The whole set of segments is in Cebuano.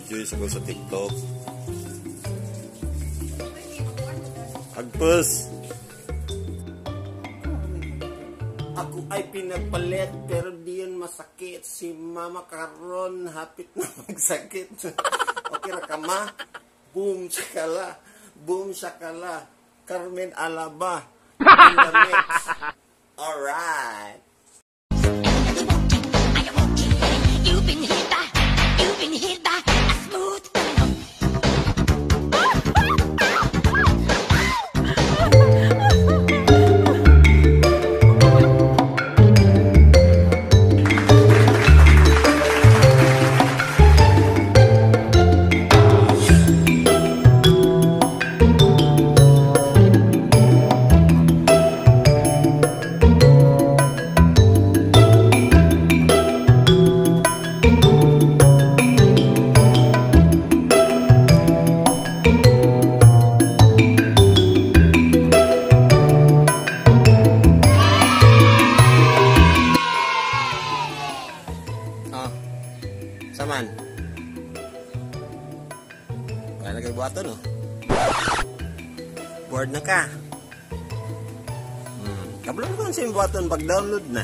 Nag-enjoy sa ko sa TikTok. Agpes. Ako ay pinagpalit pero di yun masakit. Si mama karon hapit na magsakit. Okay ra ka ma? Boom shakala. Boom shakala. Carmen Alaba. In the mix. Alright. You've been hit by, you've been hit by a smooth criminal. Ah, saman. Kaya na kay buhaton, no? Bored na ka. Kabalo ko sa imong buhaton pag-download na.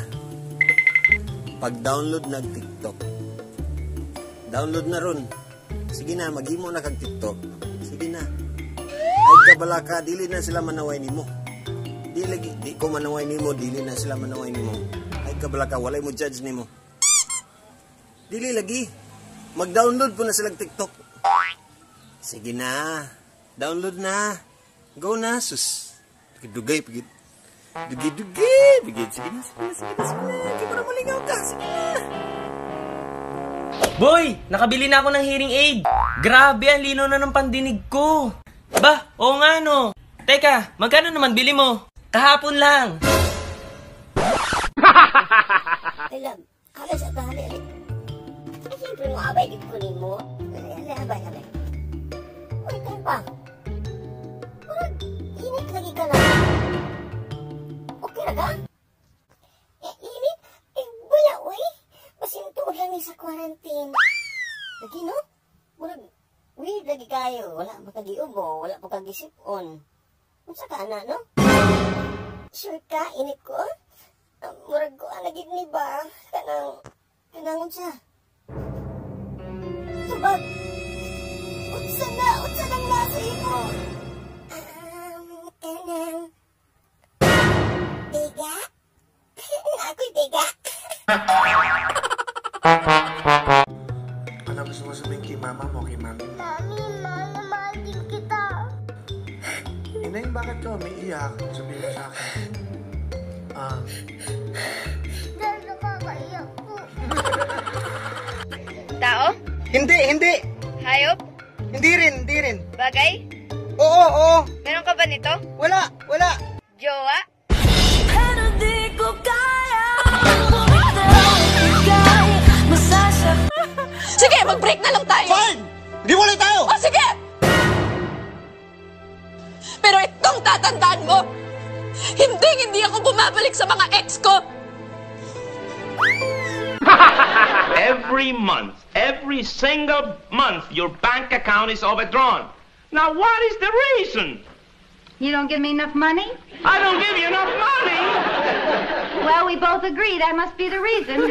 Pag-download na TikTok. Download na ron. Sige na, maghimo na kag TikTok. Sige na. Ay kabala ka, dili na sila manaway nimo. Di lagi, di ko manaway nimo, dili na sila manaway nimo. Ay kabala ka, walay mo judge nimo. Dili lagi. Mag-download po na silang TikTok. Sige na. Download na. Go na, sus. Dugay, pagid. Dugay, dugay. Pagid. Sige na, sige na, sige na, sige na. Kaya para malingaw ka. Sige na. Boy, nakabili na ako ng hearing aid. Grabe, ang lino na ng pandinig ko. Ba, oo nga no. Teka, magkano naman bili mo? Kahapon lang. Ay, love. Abay sa tali, ali. Ay, siyempre mo, abay, di ko mo. Ali, ali, abay, abay. Uy, tayo pa. Murag, init lagi ka na. Okay ra ka? Eh, init? Eh, wala, uy. Basin tuod lang ni sa quarantine. Lagi, no? Murag, weird lagi kayo. Wala pa kagiubo, wala pa kagisip-on. Unsa ka, ana, no? Sure ka, init ko? Murag ko, ana, gid ni ba? Kanang, kanang unsa? Tubag! Unsa na? Unsa nang nasa imo? Kanang... Biga? Ako'y biga. Ano gusto mo sabihin kay mama mo, kay mami mo? Mami, mahal na mahal din kita. Ineng, bakit ka umiiyak? Sabihin mo sa akin. Ah, Dahil nakakaiyak po. Tao? Hindi, hindi. Hayop? Hindi rin, hindi rin. Bagay? Oo, oo. Meron ka ba nito? Wala, wala. Jowa? Pero di ko kaya bumitaw, ika'y masasaktan. Sige, mag-break na lang tayo! Fine! Hiwalay tayo! O sige! Pero itong tatandaan mo, hindi hindi ako bumabalik sa mga ex ko! Every month, every single month, your bank account is overdrawn. Now, what is the reason? You don't give me enough money? I don't give you enough money. Well, we both agree that must be the reason.